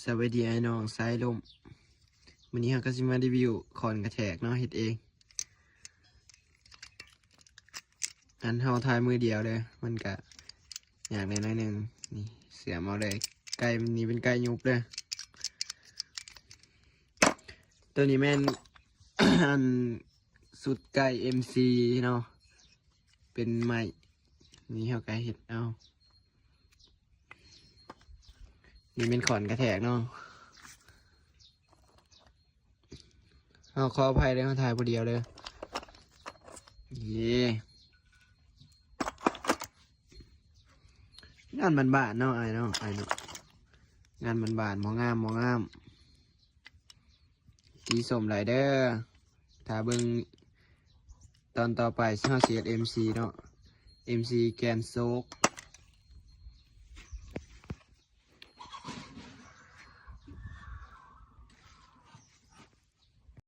ສະບາຍດີອ້າຍນ້ອງສາຍລົມ. ມື້ນີ້ເຮົາກໍຊິມາຣີວິວຄ້ອນກະແທກເນາະ ເຮັດເອງ. ອັນເຮົາຖ່າຍມືດຽວເດີ ມັນກະຍາກແດ່ໜ້ອຍໜຶ່ງ. ນີ້ ເຊື່ອມເອົາເລີຍ. ໄກ່ນີ້ເປັນໄກ່ຫຍຸບເດີ. ໂຕນີ້ແມ່ນ ອັນຊຸດໄກ່ເອັມຊີເນາະ ເປັນໄມ້. ນີ້ເຮົາກໍເຮັດເອົາ. ນີ້ແມ່ນຄ້ອນກະແທກເນາະ. ເຮົາຂໍອະໄພເດີ ເຮົາຖ່າຍຜູ້ດຽວເດີ. ເຢ້ ງານບ້ານໆເນາະ ອ້າຍເນາະ ອ້າຍເນາະ. ງານບ້ານໆ ບໍ່ງາມ ບໍ່ງາມ. ສີສົ້ມຫຼາຍເດີ. ຖ້າເບິ່ງຕອນຕໍ່ໄປ ເຮົາຊິເຮັດເອັມຊີເນາະ ເອັມຊີແກນໂຊກ.